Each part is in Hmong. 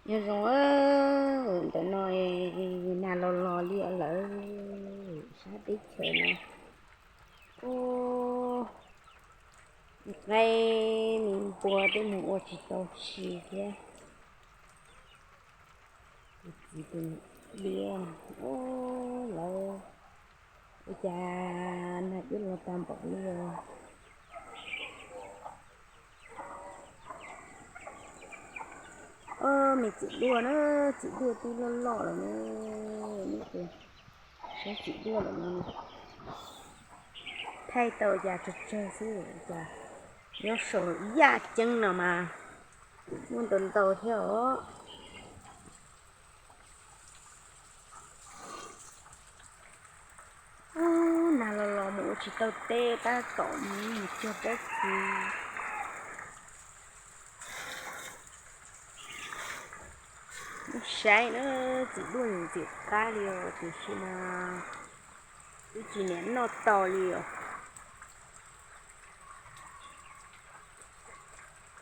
Nyob zoo, ntawm no nag los los li lawm, sab teb chaws no. Ub, qaib me npua twb mus ua tsis tau tsi thiab. Tus txiv tus niam diab, ub, lawv ua cas nag twb los tag npaum li os. Ob, me txiv duaj na, txiv duaj twb loj loj lawm ne, saib txiv duaj lawm no, thaij tau cas tsawg tsawg xwb cas. Nyob saum yaj ceeb no mas muaj ntau ntau thiab os. Ub, nag los los mus ua tsis tau teb tab tom mus cog pob kws. Saib na, txiv duaj ntxim qab li os, tiam sis mas twb tsis niam noj tau li os.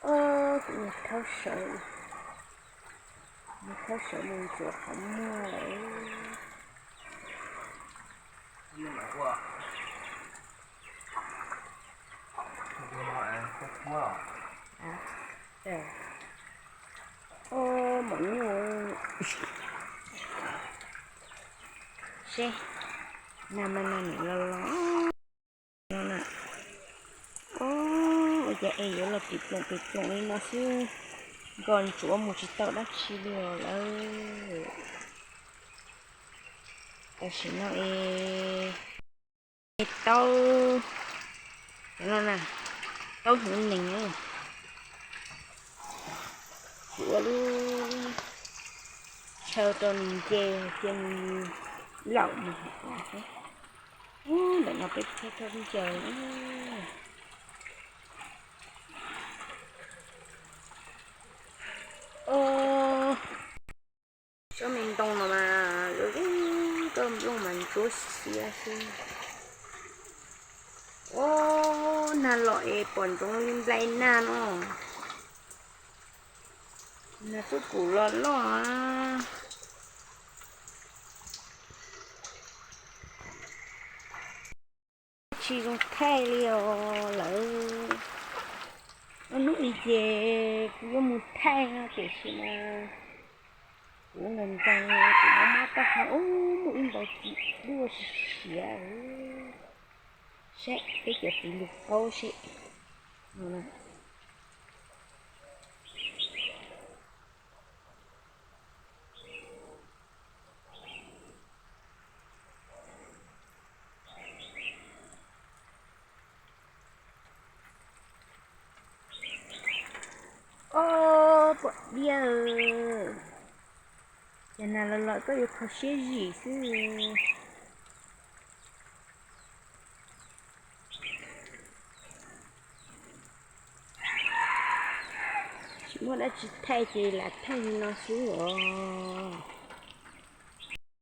Ob, kuv niag khaub sawv, niag khaub sawv mus ntxuav qhov muag lawm. Ob, mos nyuj, seb, nag mas nag niam los los no na. Ob, ua cas es yuav los pim ploom pim ploom li no xwb, nkaus ntsuav mus tsis tau dab tsi li os lawm. Tam sim no es taub, no na, taub hnyuv nees, tsuav lub chaw rau nws nce, cia nws laum mus. Ub, ntawm no peb thauj ncaws. Ob, tsob me ntoo no mas zoo zoo, koj nplooj mas ntsuab xiab xwb. Ob, nag los es pom ntsoov li nplai nag no. Nag twb kuj los loj. Tsis zoo thaij li os lawm. Ob hnub ib ces kuv yuav mus thaij no tiam sis mas kuv nkees nkees, kuv mob mob taub hau. Ub, muaj ib npau txiv duaj siav. Saib peb cov txiv lws qaub seb. Ob, pom diab, cas nag los los koj yuav kho siab zim xwb. Tsis muaj dab tsi thaij ces lam thaij li no xwb os.